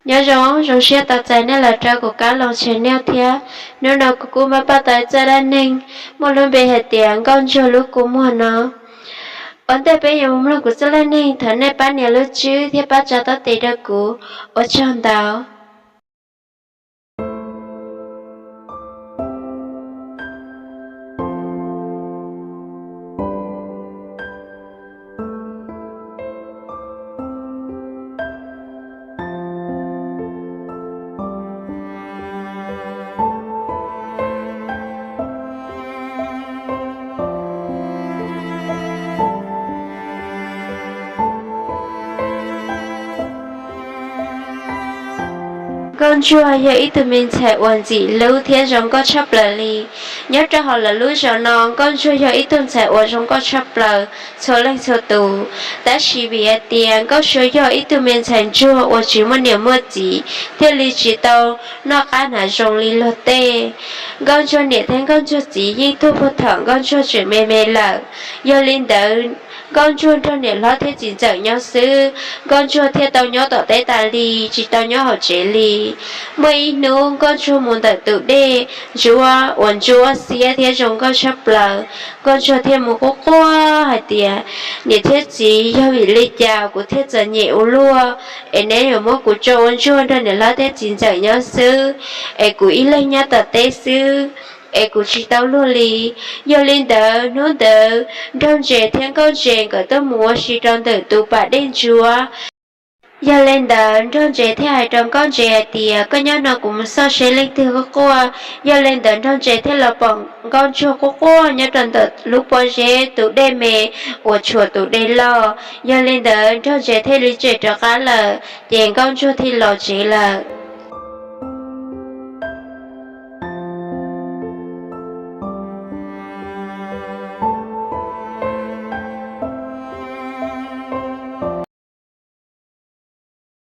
Nyob zoo, zoo siab tau txais nej los rau kuv Kab Loos channel thiab. Hnub no kuv kuj muab pab tau txoj dab neeg muaj lub npe hais tias Nkauj Ntsuag lub kua muag no. Ua ntej peb yuav mus mloog kuv txoj dab neeg, thov nej pab nias lub tswb thiab pab tsa tes rau kuv. Ua tsaug ntau. Nkauj Ntsuag yog ib tug me ntxhais uas ntxim hlub thiab zoo nkauj tshaj plaws li. Nyob rau hauv lawv lub zos no, Nkauj Ntsuag yog ib tug ntxhais uas zoo nkauj tshaj plaws txhua leej txhua tus. Tab sis vim hais tias Nkauj Ntsuag yog ib tug me ntxhais ntsuag uas tsis muaj niam muaj txiv, thiaj li tsis tau noj qab hnav zoo li luag tej. Nkauj Ntsuag niam thiab Nkauj Ntsuag txiv yeej tuag puag thaum Nkauj Ntsuag tseem me me lawm. Yog li ntawd, Nkauj Ntsuag nrog niam hlob thiab txiv ntxawm nyob xwb, Nkauj Ntsuag thiaj tau nyob tom teb tas li, tsis tau nyob hauv tsev li. Muaj ib hnub Nkauj Ntsuag mus ntawm tus dej ntsuab uas ntsuab xiab thiab zoo nkauj tshaj plaws. Nkauj Ntsuag thiaj mus quaj quaj hais tias, Niam thiab txiv, yog vim li cas kuv thiaj txom nyem ua luaj, es neb yuav muab kuv tso ua ntsuag nrog niam hlob thiab txiv ntxawm nyob xwb, es kuv ib leeg nyob tom teb xwb, es kuv tsis tau luag li? Yog li ntawd, hnub ntawd Nraug Ntses thiab Nkauj Ntses nkawd tuaj mus ua si rau ntawm tus pas dej ntsuab. Yog li ntawd, Nraug Ntses thiaj hais rau Nkauj Ntses hais tias, Koj nyob no, kuv mus xauj seb leej twg quaj quaj. Yog li ntawd, Nraug Ntses thiaj los pom Nkauj Ntsuag quaj quaj nyob rau ntawm lub pob zeb tus dej me uas tshuam tus dej loj. Yog li ntawd, Nraug Ntses thiaj li tsem rov qab lawm, ces Nkauj Ntsuag thiaj los tsev lawm.